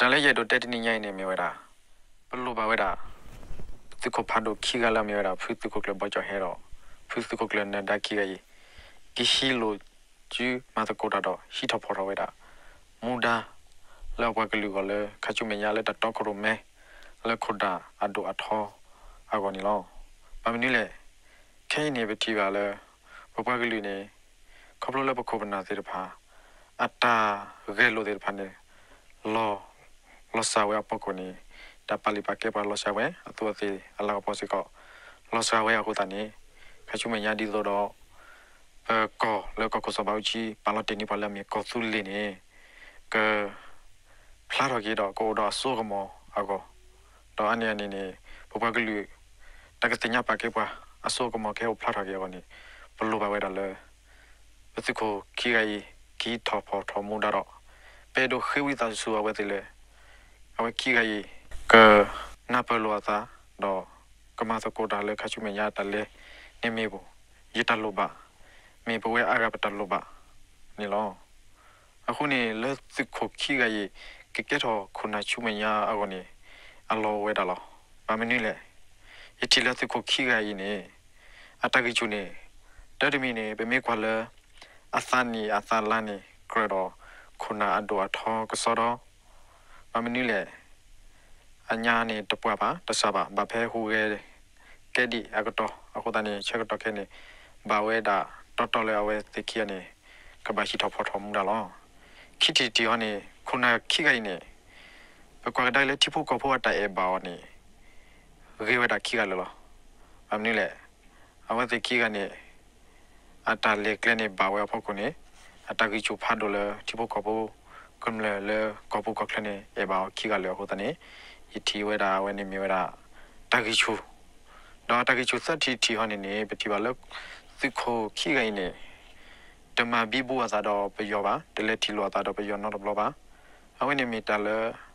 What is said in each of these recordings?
ဒီးလၢယအဲၣ်ဒိးတဲတနံၤညါအံၤန့ၣ်မ့ၢ်ဝဲဒၣ် ပလိၣ်ဘၣ်ဝဲဒၣ် သုးခိၣ်ဖးဒိၣ်ခံဂၤလၢအမ့ၢ်ဝဲဒၣ် ဖုသုးခိၣ်ကျၢၢ်ဘီကၠီၣ်ဟဲဒီး ဖုသုးခိၣ်ကျၢၢ်နၢၤဒါခံဂၤအံၤ ကဟံးလိာ်စုမၤသကိးတၢ်ဒီး ဟံးထီၣ်ဖီၣ်ထီၣ်ဝဲဒၣ် မူဒါ လၢအပှၤကလုာ်အဂီၢ်လၢ ခါဆူမဲာ်ညါလၢတၢ်တီခိၣ်ရိၣ်မဲ လၢခိၣ်ဒၣ်အဒိၣ်အထီအဂီၢ်န့ၣ်လီၤ. ဘၣ်မနုၤလဲၣ်, ခဲအံၤန့ၣ် ပထံၣ်ဘၣ်လၢ ပပှၤကလုာ်န့ၣ် ခီဖျိလၢပခိၣ်ပနၢ်သ့ၣ်တဖၣ် အတၢ်ဂဲၤလိာ်သ့ၣ်တဖၣ်န့ၣ် လီၤ လီၤစှၤဝဲအဖီခိၣ်န့ၣ် တၢ်ပာ်လုၢ်ပာ်ကဲပှၤလီၤစှၤဝဲ အသူးအသ့ၣ်အလၤကပီၤစ့ၢ်ကီး လီၤစှၤဝဲအဃိသတးန့ၣ် ခါဆူမဲာ်ညါဒ်သိးဒီး ပကီၢ်လၢကီၢ်ခိၣ်စီၤဘးအူကၠံ ပာ်လီၤတ့ၢ်န့ၢ်ပှၤလၢအမ့ၢ်ကီၢ်သူလ့ၤန့ၣ် က ဖျါထီၣ်က့ၤဒီးကအိၣ်ဒီးအစိအကမီၤအဂီၢ်, ဒီးအါန့ၢ်အန့ၣ်န့ၣ် ပပှၤကလုာ် တၢ်ကသ့ၣ်ညါပာ်ကဲပှၤ အစိအကမီၤကဟဲအိၣ်ဖျါထီၣ်က့ၤအဂီၢ်န့ၣ် ပလိၣ်ဘၣ်ဝဲဒၣ်လၢ ပသုးခိၣ်ခံဂၤအံၤ ကဟံးထီၣ်ဖီၣ်ထီၣ်မူဒါဒီး ပအဲၣ်ဒိးဃ့ဝံသးစူၤအဝဲသ့ၣ်လၢ အဝဲခံဂၤအံၤ ကနၢ်ပၢၢ်လိာ်အသး ဒီးကမၤသကိးတၢ်လၢခါဆူမဲာ်ညါတၢ်လဲၤန့ၣ်မ့ၢ် ယတၢ်လိၣ်ဘၣ်, မ့ၢ်ပဝဲအါဂၤပတၢ်လိၣ်ဘၣ်န့ၣ်လီၤ. အဃိန့ၣ် လၢသုးခိၣ်ခံဂၤအံၤ ကကဲထီၣ်ခိၣ်နၢ်ဆူမဲာ်ညါအဂီၢ်န့ၣ် အလီၢ်အိၣ်ဝဲဒၣ်လီၤ. ဘၣ်မနုၤလဲၣ်, ယထံၣ်လၢသုးခိၣ်ခံဂၤအံၤန့ၣ် အတၢ်ဂံၢ်ဆူၣ်န့ၣ် တၢ်တမံၤန့ၣ် ပမ့ၢ်ကွၢ်လၢ အသးနံၣ်အသးလါန့ၣ် ကြၢးဒီးခိၣ်နၢ်အဒိၣ်အထီကစီဒီ ဘၣ်မနုၤလဲၣ်, အညါန့ၣ်တပှၢ်ဘၣ် တစှၤဘၣ် ဘၣ်ဖဲဟူးဂဲၤ ကဲဒံးအကတီၢ် အဃိသတးန့ၣ် ဆၢကတီၢ်ခဲအံၤန့ၣ် ဘၣ်ဝဲဒၣ်တီတီလၢအဝဲသ့ၣ်ခံဂၤန့ၣ် ကဘၣ်ဟံးထီၣ်ဖီၣ်ထီၣ်မူဒါလီၤ. ခံထံၣ်တထံၣ်အံၤန့ၣ် ခိၣ်နၢ်ခံဂၤအံၤန့ၣ် ပကွၢ်ကဒါက့ၤလၢထံဖိကီၢ်ဖိအတၢ်အဲၣ်ဘၣ်အီၤန့ၣ် ဂ့ၤဝဲဒၣ်ခံဂၤလၢာ်လီၤ. ဘၣ်မနုၤလဲၣ်, အဝဲသ့ၣ်ခံဂၤန့ၣ် အတၢ်လဲၤကျဲန့ၣ်ဘၣ်ဝဲအဖီခိၣ်န့ၣ် အတၢ်ဂံၢ်ဆူၣ်ဖးဒိၣ်လၢထံဖိကီၢ်ဖိ ကမျၢၢ်လၢကီၢ်ပူၤကီၢ်ချၢန့ၣ် အဲၣ်ဘၣ်အီၤခံဂၤလၢာ်အဃိသတးန့ၣ် ယထံၣ်ဝဲဒၣ်အဝဲန့ၣ်မ့ၢ်ဝဲဒၣ် တၢ်ဂံၢ်ဆူၣ် ဒီးတၢ်ဂံၢ်ဆူၣ်သၢထံၣ်တထံၣ်အံၤန့ၣ်န့ၣ် ပထံၣ်ဘၣ်လၢ သုးခိၣ်ခံဂၤအံၤန့ၣ် တမၤဘံဘူအသးဒီးပယီၤဘၣ်, တလဲၤထံၣ်လိာ်အသးဒီးပယီၤနီတဘျီဘၣ်. အဝဲန့ၣ်မ့ၢ်တၢ်လၢ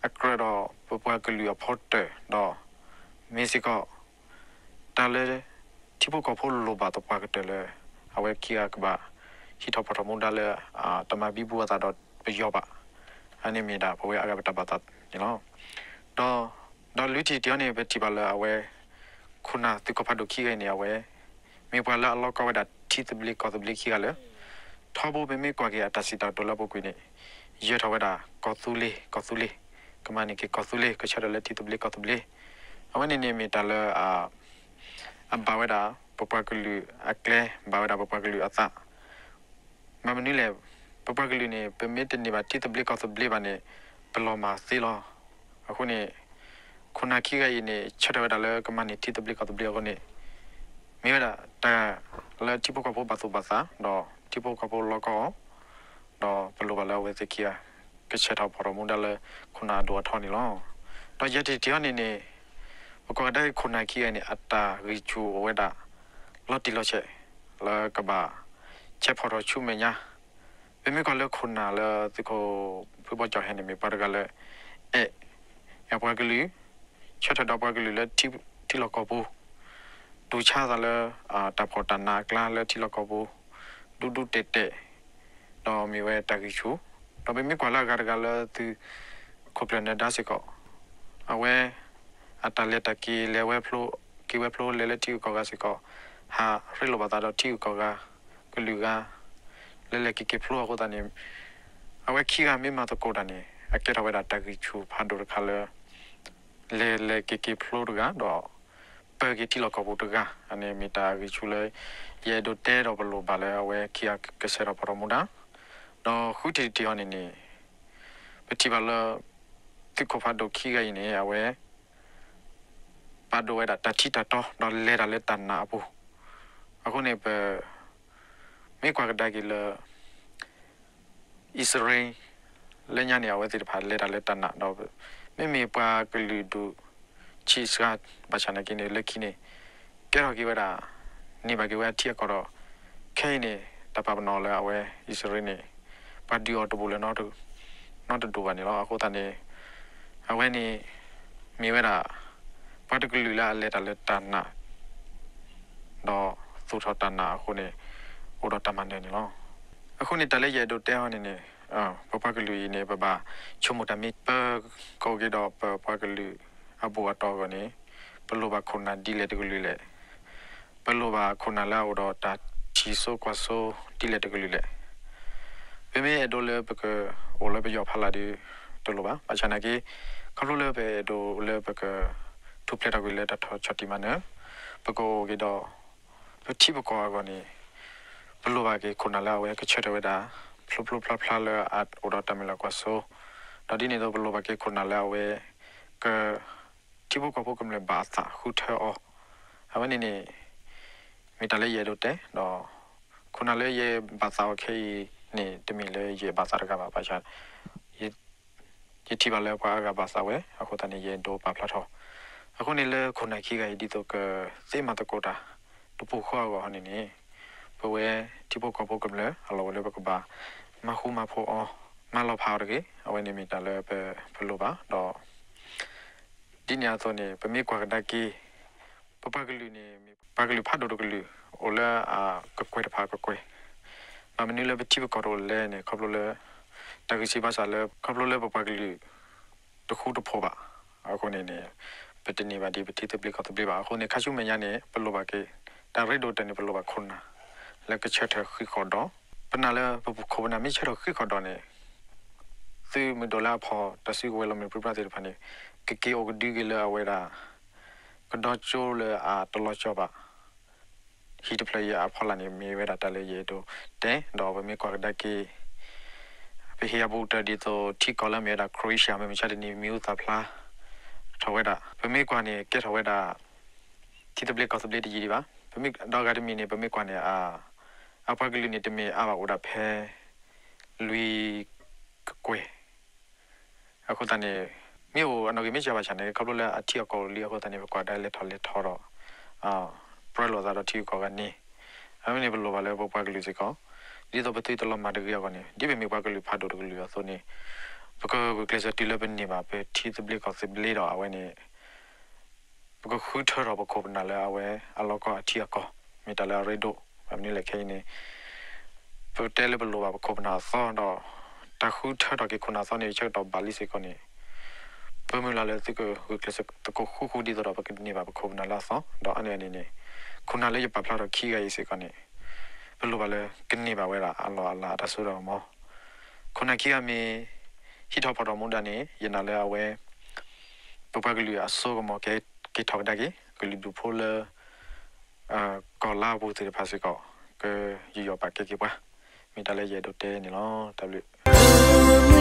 အကြၢးဒီးပပှၤကလုာ်အဖီတၢၣ်ဒီး မ့ၢ်စ့ၢ်ကီး တၢ်လၢ ထံဖိကီၢ်ဖိလိၣ်ဘၣ်သပှၢ်ကတၢၢ်လၢ အဝဲခံဂၤကဘၣ် ဟံးထီၣ်ဖီၣ်ထီၣ်မူဒါလၢ တမၤဘံဘူအသးဒီးပယီၤဘၣ်. အန့ၣ်မ့ၢ်ဒၣ်ပဝဲအဂၤပတၢ်ဘၣ်သးန့ၣ်လီၤ. ဒီး ဒီးလွံၢ်ထံၣ်တထံၣ်အံၤန့ၣ် ပထံၣ်ဘၣ်လၢအဝဲ ခိၣ်နၢ်သုးခိၣ်ဖးဒိၣ်ခံဂၤအံၤန့ၣ် အဝဲ မ့ၢ်ပှၤလၢအလီၤကီဝဲဒၣ်ထံသဘျ့ကီၢ်သဘျ့ခံဂၤလၢ ထီဘိပမ့ၢ်ကွၢ်က့ၤအတၢ်စံးတၢ်ကတိၤလၢအပူၤကွံာ်န့ၣ် ယဲၢ်ထီၣ်ဝဲဒၣ်ကီၢ်သူလ့ၤ ကီၢ်သူလ့ၤ, ကမၤန့ၢ်က့ၤကီၢ်သူလ့ၤ ကဆၢထၢၣ်လၢထံသဘျ့ကီၢ်သဘျ့. အဝဲန့ၣ်န့ၣ်မ့ၢ်တၢ်လၢ အဘၣ်ဝဲဒၣ် ပပှၤကလုာ်အကျဲ ဘၣ်ဝဲဒၣ်ပပှၤကလုာ်အသး ဘၣ်မနုၤလဲၣ်, ပပှၤကလုာ်န့ၣ် ပမ့ၢ်တန့ၢ်ဘၣ်ထံသဘျ့ကီၢ်သဘျ့ဘၣ်န့ၣ် ပလီၤမၢ်သ့လီၤ. အဃိန့ၣ် ခိၣ်နၢ်ခံဂၤအံၤန့ၣ် ဆၢထၢၣ်ဝဲဒၣ်လၢကမၤန့ၢ်ထံသဘျ့ကီၢ်သဘျ့အဃိန့ၣ် မ့ၢ်ဝဲဒၣ်တၢ်လၢထံဖိကီၢ်ဖိဘၣ်သူၣ်ဘၣ်သး ဒီးထံဖိကီၢ်ဖိလီၤကီအီၤ ဒီးပလိၣ်ဘၣ်လၢအဝဲသ့ၣ်ခံဂၤ ကဆဲးထီၣ်ဖီၣ်ထီၣ်မူဒါလၢခိၣ်နၢ်အဒိၣ်အထီန့ၣ်လီၤ. ဒီးယဲၢ်ထံၣ်တထံၣ်အံၤန့ၣ်န့ၣ် ပကွၢ်ကဒါက့ၤခိၣ်နၢ်ခံဂၤအံၤန့ၣ် အတၢ်ဂံၢ်ဆူၣ်အိၣ်ဝဲဒၣ် လီၤတံၢ်လီၤဆဲး လၢကဘၣ် ဆဲးဖီၣ်ထီၣ်ဆူမဲာ်ညါ ပမ့ၢ်ကွၢ်လၢခိၣ်နၢ်လၢသုးခိၣ်ဖုဘီကၠီၣ်ဟဲန့ၣ် မ့ၢ်ပှၤတဂၤလၢ အဲၣ် အဲၣ်ပှၤကလုာ် ဆၢထၢၣ်ဒီးပှၤကလုာ်လၢထံလီၢ်ကီၢ်ပူၤ တူၢ်ဆါသးလၢ တၢ်ဖှီၣ်တၢ်နးအကျါလၢထံလီၢ်ကီၢ်ပူၤ ဒူဒူတဲာ်တဲာ် ဒီးမ့ၢ်ဝဲတၢ်ဂံၢ်ဆူၣ် ဒီးပမ့ၢ်ကွၢ်လၢအဂၤတဂၤလၢသုးခိၣ်ကျၢၢ်နၢၤဒါစ့ၢ်ကီး အဝဲ အတၢ်လဲၤတၢ်က့ၤလဲၤဝဲဖျိ က့ၤဝဲဖျိလဲၤလၢထံဂုၤကီၢ်ဂၤစ့ၢ်ကီး ဟးရ့လိာ်ဘၣ်သးဒီးထံဂုၤကီၢ်ဂၤ ကလုာ်ဂၤ လၢလဲၤက့ၤက့ၤဖျိအဃိသတးန့ၣ် အဝဲခံဂၤမ့ၢ်မၤသကိးတၢ်န့ၣ် အကဲထီၣ်ဝဲဒၣ်တၢ်ဂံၢ်ဆူၣ်ဖးဒိၣ်တခါလၢ လဲၤလဲၤက့ၤက့ၤဖျိတဂၤ ဒီး ပၢၤက့ၤထံလီၢ်ကီၢ်ပူၤတဂၤ အန့ၣ်မ့ၢ်တၢ်ဂံၢ်ဆူၣ်လၢ ယအဲၣ်ဒိးတဲဒီးပလိၣ်ဘၣ်လၢအဝဲခံဂၤကဆဲးထီၣ်ဖီၣ်ထီၣ်မူဒါ ဒီးဃုထံၣ်တထံၣ်အံၤန့ၣ်န့ၣ် ပထံၣ်ဘၣ်လၢ သုးခိၣ်ဖးဒိၣ်ခံဂၤအံၤန့ၣ် အဝဲ ပာ်ဒိၣ်ဝဲဒၣ်တၢ်ထံတၢ်တီ ဒီးလဲၤတၢ်လၢတၢ်နာ်အပူၤ အဃိန့ၣ် ပ မ့ၢ်ကွၢ်ကဒါက့ၤလၢ အံၣ်စရ့လး လၢညါန့ၣ် အဝဲသ့ၣ်တဖၣ်လဲၤတၢ်လၢတၢ်နာ်ဒီး မ့မ့ၢ်ပှၤကလုာ်ဒူၣ်ဆံးစှၤ ဘၣ်ဆၣ်နာ်က့န့ၣ် လၢခံန့ၣ် ကဲထီၣ်က့ၤဝဲဒၣ် န့ၢ်ဘၣ်က့ၤဝဲအထံအကီၢ်ဒီး ခဲအံၤန့ၣ် တၢ်ပာ်ပနီၣ်လၢအဝဲအံၣ်စရ့လးန့ၣ် ပှၤဒုးအီၤတဘူးလၢ နီတဒူၣ်ဘၣ်န့ၣ်လီၤ. အဃိသတးန့ၣ် အဝဲန့ၣ် မ့ၢ်ဝဲဒၣ် ပှၤတကလုာ်လၢအလဲၤတၢ်လၢတၢ်နာ် ဒီးသူၣ်ထီၣ်တၢ်နာ်အဃိန့ၣ် အိၣ်ဒီးတၢ်မၤနၢၤန့ၣ်လီၤ. အဃိန့ၣ် တၢ်လၢယအဲၣ်ဒိးတဲအီၤန့ၣ်န့ၣ် ပပှၤကလုာ်အံၤန့ၣ် ပဘၣ်ဆိကမိၣ်တၢ်မ့ၢ် ပကအိၣ်က့ၤဒီးပပှၤကလုာ်အဘူးအတီၢ်အဂီၢ်န့ၣ် ပလိၣ်ဘၣ်ခိၣ်နၢ်ဒ်လဲၣ်တကလုာ်လဲၣ်. ပလိၣ်ဘၣ်ခိၣ်နၢ်လၢအအိၣ်ဒီးတၢ်ထံၣ်စိကွၢ်စိဒ်လဲၣ်တကလုာ်လဲၣ်. ပမ့ၢ်အဲၣ်ဒိးလၢပကအိၣ်လၢပယီၤဖီလာ်ဒီး တလိၣ်ဘၣ်. ဘၣ်ဆၣ်နာ်က့ ခီဖျိလၢပအဲၣ်ဒိးလၢပကထူၣ်ဖျဲးထီၣ်ကွံာ်လၢတၢ်ထီၣ်ဆီၣ်တံၢ်မၤနၢၤ, ပကအိၣ်က့ၤဒီး ပထံပကီၢ်အဂီၢ်န့ၣ် ပလိၣ်ဘၣ်က့ၤခိၣ်နၢ်လၢအဝဲကဆၢထၢၣ်ဝဲဒၣ် ဖျိဖျိဖျါဖျါလၢအအိၣ်ဒီးတၢ်မုၢ်လၢ်ကွၢ်စိ, ဒီးဒ်န့ၣ်အသိး ပလိၣ်ဘၣ်က့ၤခိၣ်နၢ်လၢအဝဲ က ထံဖိကီၢ်ဖိကမျၢၢ်ဘၣ်အသးဃုထၢအီၤ, အဝဲန့ၣ်န့ၣ် မ့ၢ်တၢ်လၢယအဲၣ်ဒိးတဲ, ဒီး ခိၣ်နၢ်လၢယဘၣ်သးအီၤခဲအံၤန့ၣ် တမ့ၢ်လၢယဘၣ်သးတဂၤဘၣ်, ဘၣ်ဆၣ် ယထံၣ်ဘၣ်လၢပှၤအါဂၤဘၣ်သးဝဲ, အဃိသတးန့ၣ် ယအဲၣ်ဒိးပာ်ဖျါထီၣ်. အဃိန့ၣ်လၢခိၣ်နၢ်ခံဂၤအံၤ ဒ်သိးကသ့မၤသကိးတၢ်တပူၤဃီအဂီၢ်န့ၣ်န့ၣ်, ပဝဲထံဖိကီၢ်ဖိကမျၢၢ် အလီၢ်ဝဲလၢပကဘၣ်မၤဃူမၤဖိးအီၤ, မၤလီၤဖးအီၤတဂ့ၤ, အဝဲန့ၣ်မ့ၢ်တၢ်လၢပလိၣ်ဘၣ်, ဒီး ဒ်န့ၣ်အသိးန့ၣ် ပမ့ၢ်ကွၢ်ကဒါက့ၤ ပပှၤကလုာ်န့ၣ် မ့ၢ်ပှၤကလုာ်ဖးဒိၣ်တကလုာ် အိၣ်လၢအကကွဲၢ်တဖၣ်အကကွဲၢ်, ဘၣ်မနုၤလၢပထံပကီၢ်တအိၣ်လဲၣ်န့ၣ် ခီဖျိလၢ တၢ်ဂံၢ်စၢ်ဘါစၢ်လၢ ခီဖျိလၢပပှၤကလုာ်တဃူတဖိးဘၣ်. အဃိန့ၣ်န့ၣ် ပတန့ၢ်ဘၣ်ဒ်ပထံသဘျ့ကီၢ်သဘျ့ဘၣ်. အဃိန့ၣ် ခါဆူမဲာ်ညါန့ၣ် ပလိၣ်ဘၣ်က့ၤ တၢ်ရ့ဒိၣ်တၢ်န့ၣ် ပလိၣ်ဘၣ်ခိၣ်နၢ် လၢကဆၢထၢၣ်ဃံးဃီၣ်ဒီး, ပနာ်လၢပခိၣ်ပနၢ်မ့ၢ်ဆၢထၢၣ်ဃံးဃီၣ်ဒီးန့ၣ် သုးမုၢ်ဒိၣ်လၢအဖီၣ်တၢ်စုကဝဲၤလီၤမုၢ်ပြံပြါသ့ၣ်တဖၣ်န့ၣ် ကက့ၤအိၣ်ကဒုက့ၤလၢအဝဲဒၣ် ကဒီကၠိလၢအတလီၤကၠီဘၣ် ဟံၣ်တဖျၢၣ်အံၤအဖီလာ်န့ၣ် မ့ၢ်ဝဲဒၣ်တၢ်လၢယအဲၣ်ဒိးတဲ, ဒီးပမ့ၢ်ကွၢ်ကဒါက့ၤ ပဟ့ၣ်အဘူးကတၢၢ်ဒ်သိးထံကီၢ်လၢအမ့ၢ်ဝဲဒၣ် Croatia မ့ၢ်မုၢ်ဆါတနံၤ မံၤဟူသၣ်ဖျါထီၣ်ဝဲဒၣ်, ပမ့ၢ်ကွၢ်န့ၣ် ကဲထီၣ်ဝဲဒၣ် ထံသဘျ့ကီၢ်သဘျ့တယံာ်ဒံးဘၣ်. ပမ့ၢ်ဒီးဂၤတမံၤန့ၣ် ပမ့ၢ်ကွၢ်န့ၣ် အပှၤကလုာ်န့ၣ် တမ့ၢ်အါဘၣ်အိၣ်ဒၣ်ဖဲ လွံၢ်ကကွဲၢ် အဃိသတးန့ၣ် မ့ၢ်အိၣ်အနီၣ်ဂံၢ်မ့ၢ်စှၤဘၣ်ဆၣ်န့ၣ် ခီဖျိလၢအထံအကီၢ်အိၣ်လံအဃိသတးန့ၣ် ပကွၢ်ဒၣ်လဲၤထီၣ်လဲၤထီဒီး ပြၢလိာ်သးဒီးထံဂုၤကီၢ်ဂၤန့ၣ်, အဝဲန့ၣ်ပလိၣ်ဘၣ်လၢပပှၤကလုာ်စ့ၢ်ကီး ဒ်သိးပသုတလီၤမၢ်တဂ့ၤအဂီၢ်န့ၣ် ဒ်ပမ့ၢ်ပှၤကလုာ်ဖးဒိၣ်တကလုာ်အသိးန့ၣ် ပကဂုာ်ကျဲးစၢးတုၤလၢပန့ၢ်ဘၣ် ပထံသဘျ့ကီၢ်သဘျ့ဒီးအဝဲန့ၣ် ပကဃုထၢထီၣ်ပခိၣ်ပနၢ်လၢအဝဲအလီၢ်ကီၢ်အထံအကီၢ် မ့ၢ်တၢ်လၢအရ့ဒိၣ်. ဘၣ်မနုၤလဲၣ်ခဲအံၤန့ၣ် ပတဲလၢပလိၣ်ဘၣ်ပခိၣ်ပနၢ်အသီဒီး တၢ်ဃုထၢထီၣ်က့ၤခိၣ်နၢ်အသီန့ၣ် ဆၢကတီၢ်ဘၣ်လံစ့ၢ်ကီးန့ၣ် ပမုၢ်လၢ်လၢသုကဂုာ်ကျဲးစၢးသကိးဃူဃူဒ်သိးဒီး ပကန့ၢ်ဘၣ်ပခိၣ်ပနၢ်လၢအသီ ဒီးအါန့ၢ်အန့ၣ်န့ၣ် ခိၣ်နၢ်လၢယပာ်ဖျါထီၣ်ခံဂၤအံၤစ့ၢ်ကီးန့ၣ် ပလိၣ်ဘၣ်လၢကန့ၢ်ဘၣ်ဝဲဒၣ်အလီၢ်အလၤအတၢ်စိတၢ်ကမီၤ ခိၣ်နၢ်ခံဂၤမ့ၢ် ဟံးထီၣ်ဖီၣ်ထီၣ်မူဒါန့ၣ် ယနာ်လၢအဝဲ ပပှၤကလုာ်အစိကမီၤကဲက့ၤထီၣ်ကဒါက့ၤ ကလုာ်ဒူၣ်ဖိလၢ ကီၢ်လါအပူၤသ့ၣ်တဖၣ်စ့ၢ်ကီး ကယူးယီၣ်ပာ်ကဲက့ၤပှၤ မ့ၢ်တၢ်လၢယအဲၣ်ဒိးတဲန့ၣ်လီၤ. တၢ်ဘျုး